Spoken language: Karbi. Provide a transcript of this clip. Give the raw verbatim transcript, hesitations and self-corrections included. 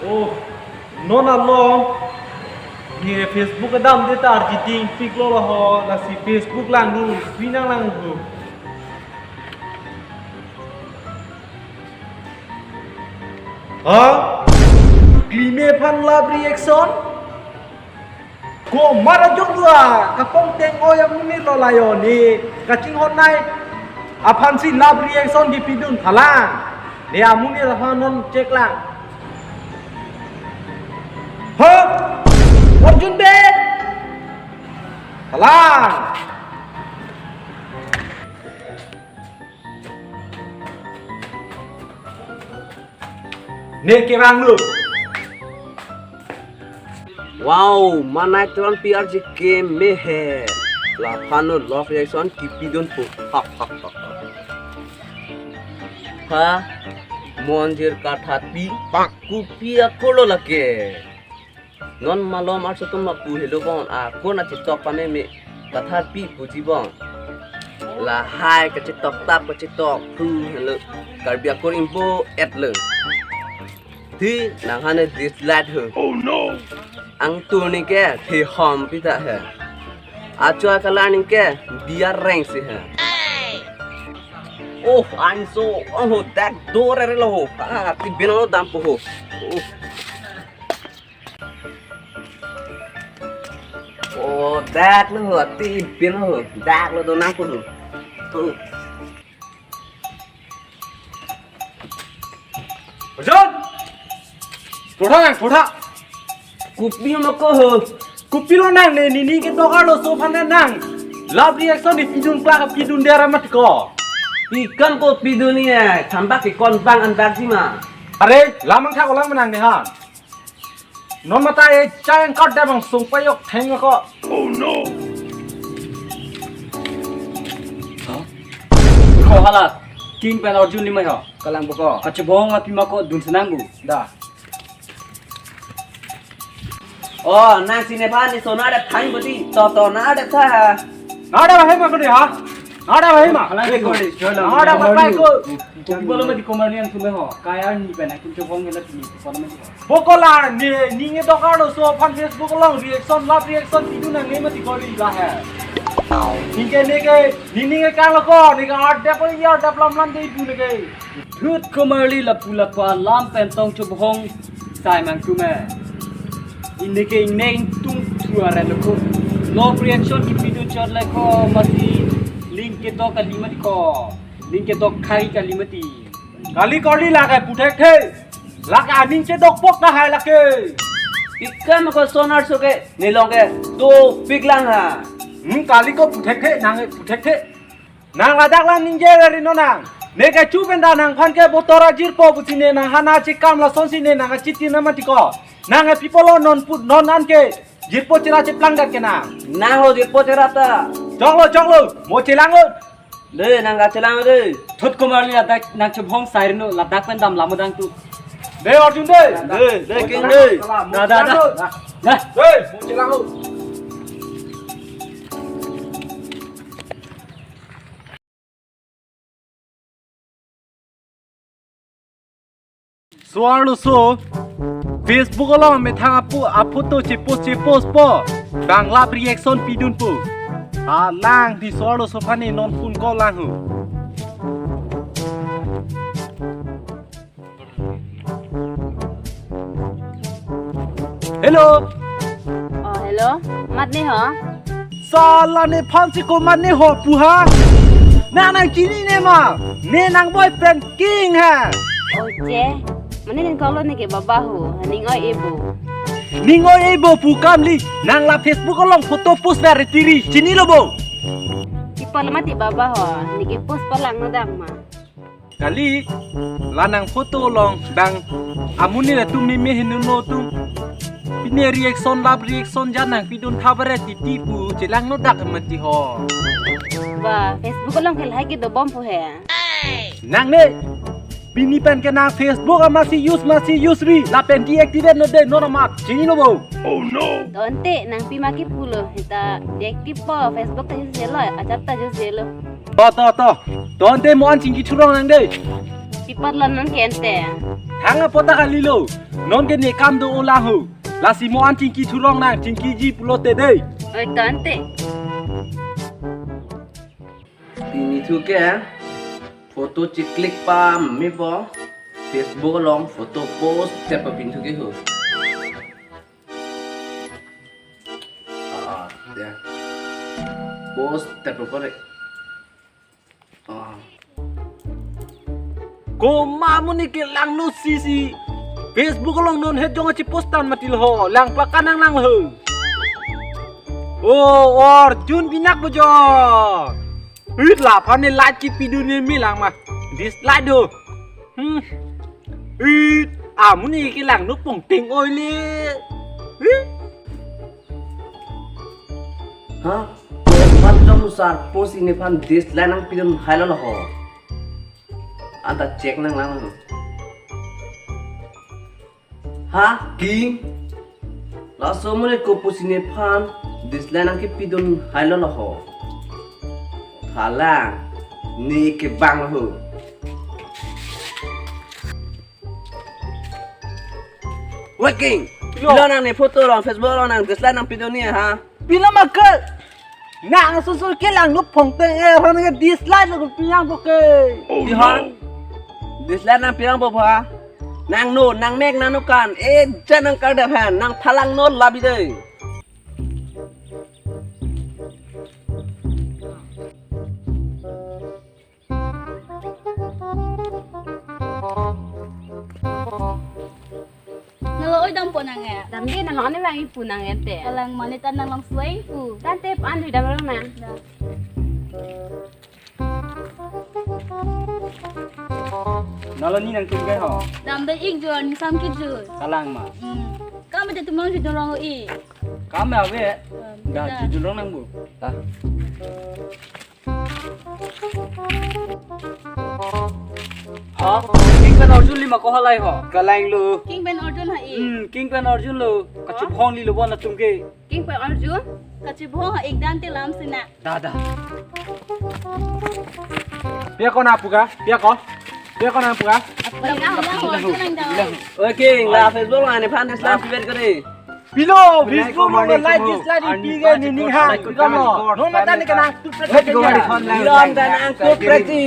Oh, non along ne Facebook kedamde ta arjiting piklo lo ho, lasi Facebook langdun, sui nang langdun. Ha? Klime aphan love reaction? Ko mara jok dua, kapong teng oi amonit lo layo ne, kachinghon nai aphansi love reaction kipidun thalang. Ne amonit aphan non check lang. Ho! Arjun Bey! Thalang. Ne kevang lo. Wow, manai tuan P R G ke mehe. Laphan non love reaction kipidunpo. Ha, ha, ha, ha. Ha, monjir kathatpi. Kopi akur lo lake. Non malom arso atum lapu helo bon, akur na chetok pameme kathatpi puji bon. Lahai kachetok tap kachetok phu helo. Karbi akur ingbo et lo. Thi nang hane dislike ho. Oh no. Angtur ne ke thi hom pita he. Acho a-colour ne ke biar reng si he. Oh, anso, oh, dak dore re lo ho. Ah, ti beno dampo ho. Oh. Oh, dak lo ho, ti beno ho. Dak lo do nangpo ho. Oh. Arjun! Pura nang, pura. Kopi ma ko ho. Kopi lo nang ne, nini kedok arloso aphan nang love reaction ne pidun klak pidun dera mati ko. Pikam ko pidun ni eh, thambak ke kon bang an bak si ma. Are, lamang thak olang menang ne ha. Non mata e chang kot da bang sung payok theng ko. Oh no. Ko hala, King pen Arjun limai ho. Kalang boko. Kachebong ma pima ko dun senang bu. Da. Oh, nang sine phan ni sona ada thang bodi. To to na ada tha. Na ada bahai ma ko de ha. Na ada bahai ma. Hala ko de. Na ada bahai ko. Kopi bolo mati ko marli ang tume ho. Kaya ni pen akin chebong hela tini ko bolo mati. Boko la ne, ne ningke dokar lo so aphan Facebook along reaction, love reaction pidun nang ne mati ko ri la he. Ningke neke, ne ningke kang lo ko, neke art dep ko ya dep lam lam de ibu neke. Thut ko marli lapu lapa lam pen tong chobhong sai mang tume. Ineke ingneng tung thua ren lo ko. Love reaction kipidun chot le ko mati link kedok kali mati ko. Link kedok khai kali mati. Kali kali la kai puthekthe. La kai aning chedok pok na hai lake. Pikam ko sonar so ke ne long ke to pik lang ha. Hmm, kali ko puthekthe nang puthekthe. Nang ladak lang ningje ri no nang. Ne ke chu pen da nang phan ke botor ajirpo pusi ne nang hana chikam lason si ne nang achitin na mati ko. Nang e people non put non an ke jirpo chira cheplang dat ke nang. Nang ho jirpo chira ta. Choklo choklo mo chelang lo. Le nang ga chelang le. Thut ko marli ladak nang chobhong sai ri no ladak pen dam lam dang tu. De Arjun de. De de king de. Da da da. Da. De mo chelang lo. So arloso Facebook along methang apu aphoto chepost chepost po bang love reaction pidunpo. Alang di so arloso aphan ne non phone call lang ho. Hello. Oh, hello. Mat ne ho? Sala nephan si komat ne ho pu ha? Nang nang chini ne ma? Ne nang boyfriend King ha. Oh, che. Mane ning kolo ne ke baba ho. Ning oi ebo. Ning oi ebo pu kam li. Nang la Facebook along photo post ver tiri. Chini lo bo. Ipa la mati baba ho. Ne ke post palang no dang ma. Kali, la nang photo along bang amonit atum meme hinu no atum. Pine reaction lap reaction jan nangpidun tha bare titi pu chelangno dak mati ho. Ba, Facebook along ke lahai kedobom pu he. Nangne, pini pen ke nang Facebook amatsi use matsi use ri lapen deactivate non dei non amat chinilo bo. To ante nangpi ma kipulo, hita deactive po, Facebook ta use jelo, WhatsApp ta use jelo. To to to, to ante mo an chingki thurong nang dei. Pi apotlo non ke ante. Thang apot ta kalilo, non ke ne kam do olang ho. Lasi mo an chingki thurong nang, chingkiji pulote dei. Oi to ante. Pini thu ke photo chiklik pa mepo, Facebook along photo post te pa pini thu ke ho. Ah, ya. Post te pa pare. Ah. Komat mo ne kelangno sisi. Facebook along non het jong achi post tan matil ho. Lang pakan nang lang ho. Oh, Arjun binak bojor. Wait, laphan ne like kipidun ne melang ma. Dislike do. Hmm. Wait, amu ne kelangno pongteng oi le. Wait. Ha? Komat jong sar post nephan dislike nangpidun hailo lo ho. Anta check nang lang. Ha? King? Laso mo ne kopusi nephan dislike nangkipidun hailo lo ho. Thalang. Ne kevang ho. Wait, King. Pilo? Pilo nang ne photo along, Facebook along nang dislike nangpidun ne ha? Pilo ma ke? Nang susur kelangno pongteng eh, ron ke dislike lo pinang po ke. Di ha? Dislike nangpidun po ha? Nang no, nang mek nang no kan. Eh, jan nang kardap han, nang thalang no labi dei. Nalo oi dampo nang eh. Damde nang ane bang ipu nang ente. Kalang mane tan nang long suai pu. Tante pan di dam nang. Da. Nalo ni nangtum ke ho. Damde ik jor ni sam ki jor. Kalang ma. Hmm. Kam de tumang jidun rong i. Kam ave. Hmm, da da. Jidun rong nang bu. Da. Ha? King pen Arjun lima ko halai ho? Kalang lo. King pen Arjun ha i. Hmm, King pen Arjun lo. Kachubhong lilo bon atum ke. King pen Arjun? Kachubhong ha ik dan te lam sina. Da da. Pia ko na puka? Pia ko? Pia ko na puka? Oi King, la Facebook ane phan dislike pivet ko de. Pilo, Facebook mo like dislike di pige ni ning ha. Pilo mo. No mata ni kana tu preti. Pilo anta nang tu preti.